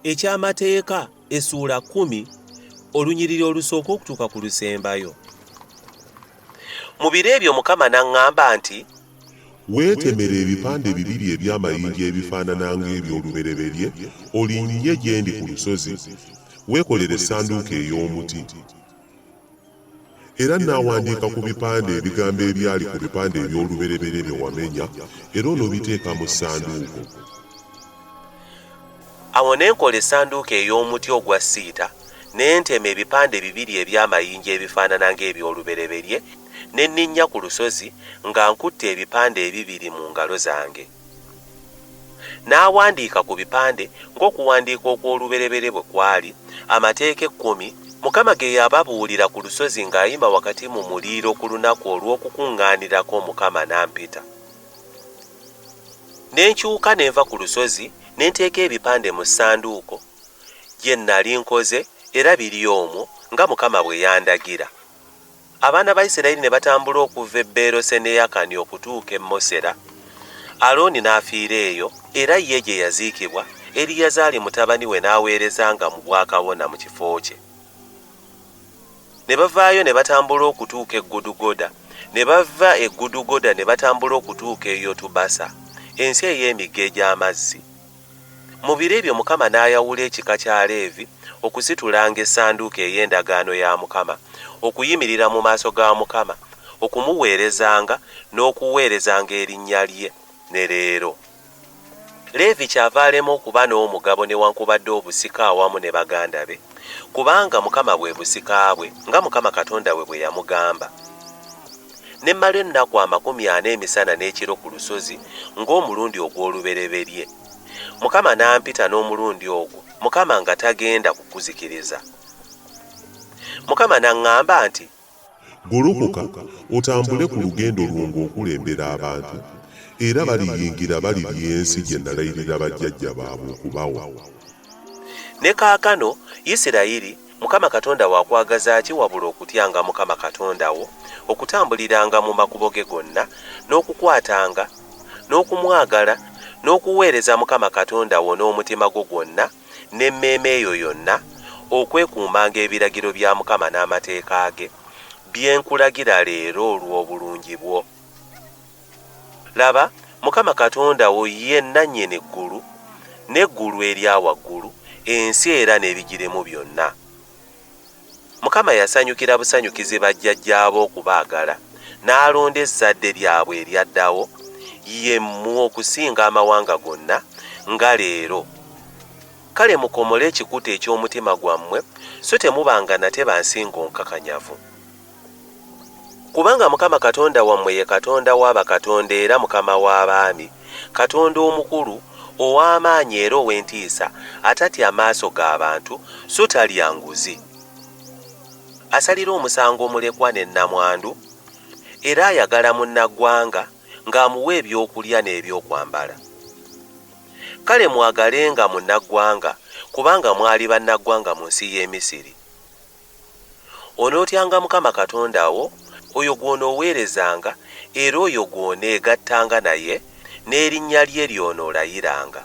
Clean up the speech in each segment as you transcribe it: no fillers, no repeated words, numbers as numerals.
Eky'Amateeka essuula kkumi olunyiriri olusooka okutuuka ku lusembayo. Mu biro ebyo Mukama n'aŋŋamba nti. Weetemere ebipande bibiri eby'amayinja ebifaanana ng'eby'olubereberye, olinnye gye ndi ku lusozi, weekolere essanduuko ey'omuti. Era nnaawandiika ku bipande ebigambo ebyali ku bipande eby'olubereberye bye wamenya, era onoobiteeka mu ssanduuko. Awo ne nkola essanduuko ey'omuti ogwa siita, ne ntema ebipande bibiri eby'amayinja ebifaanana ng'eby'olubereberye, ne nninnya ku lusozi nga nkutte ebipande ebibiri mu ngalo zange. N'awandiika ku bipande ng'okuwandiika okw'olubereberye bwe kwali, amateeka ekkumi, Mukama ge yababuulira ku lusozi ng'ayima wakati mu muliro ku lunaku olw'okukuŋŋaanirako Mukama n'ampita. Ne nkyuka ne nva ku lusozi ne nteeka ebipande mu ssanduuko gye nnali nkoze era biri omwo nga Mukama bwe yandagira. Abaana ba Isirayiri ne batambula okuva e Beeroseneyakani okutuuka e Mosera. Alooni n'afiira eyo, era ye gye yaziikibwa, Eriyazaali mutabani we n'aweerezanga mu bwakabona mu kifo kye. Ne bavaayo ne batambula okutuuka e Gudugoda, ne bava e Gudugoda ne batambula okutuuka e Yotubasa, ensi ey'emigga egy'amazzi. Mu biro ebyo Mukama n'ayawula ekika kya Leevi okusitulanga essanduuko ey'endagaano ya Mukama, okuyimirira mu maaso ga Mukama, okumuweerezanga n'okuweerezanga erinnya lye, ne leero. Leevi kyava alema okuba n'omugabo newankubadde obusika awamu ne baganda be, kubanga Mukama bwe busika bwe, nga Mukama Katonda we bwe yamugamba. Ne mmala ennaku 40 emisana n'ekiro ku lusozi ng'omulundi ogw'olubereberye. Mukama n'ampita n'omulundi ogwo, Mukama nga tagenda kukuzikiriza. Mukama n'aŋŋamba nti. Golokoka otambule ku lugendo lwo ng'okulembera abantu, era baliyingira balirya ensi gye nalayirira bajjajja baabwe okubawa. Ne kaakano, Isirayiri, Mukama Katonda wo akwagaza ki wabula okutyanga Mukama Katonda wo, okutambuliranga mu makubo ge gonna, n'okukwatanga, n'okumwagala, n'okuweereza Mukama Katonda wo n'omutima gwo gwonna n'emmeeme yo yonna, okwekuumanga ebiragiro bya Mukama n'amateeka ge, bye nkulagira leero olw'obulungi bwo? Laba, Mukama Katonda wo ye nnannyini ggulu, n'eggulu erya waggulu, ensi era n'ebigirimu byonna. Mukama yasanyukira busanyukizi bajjajjaabo okubaagala, n'alonda ezzadde lyabwe eryaddawo, ye mmwe okusinga amawanga gonna, nga leero. Kale mukomole ekikuta eky'omutima gwammwe, so temubanga nate ba nsingo nkakanyavu. Kubanga Mukama Katonda wammwe ye Katonda wa bakatonda era Mukama w'abaami, Katonda omukulu, ow'amaanyi era ow'entiisa, atatya maaso ga bantu, so talya nguzi. Asalira omusango mulekwa ne nnamwandu, era ayagala munnaggwanga ng'amuwa ebyokulya n'ebyokwambala. Kale mwagalenga munnaggwanga, kubanga mwali bannaggwanga mu nsi y'e Misiri. Onootyanga Mukama Katonda wo, oyo gw'onooweerezanga era oyo gw'oneegattanga naye, n'erinnya lye ly'onoolayiranga.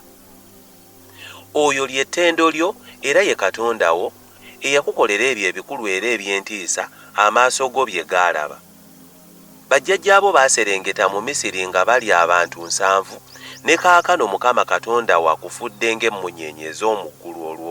Oyo lye ttendo lyo era ye Katonda wo, eyakukolera ebyo ebikulu era eby'entiisa amaaso go bye gaalaba. Bajjajjaabo baaserengeta mu Misiri nga bali abantu nsanvu, ne kaakano Mukama Katonda wo akufudde ng'emmunyeenye ez'omu ggulu olw'obungi.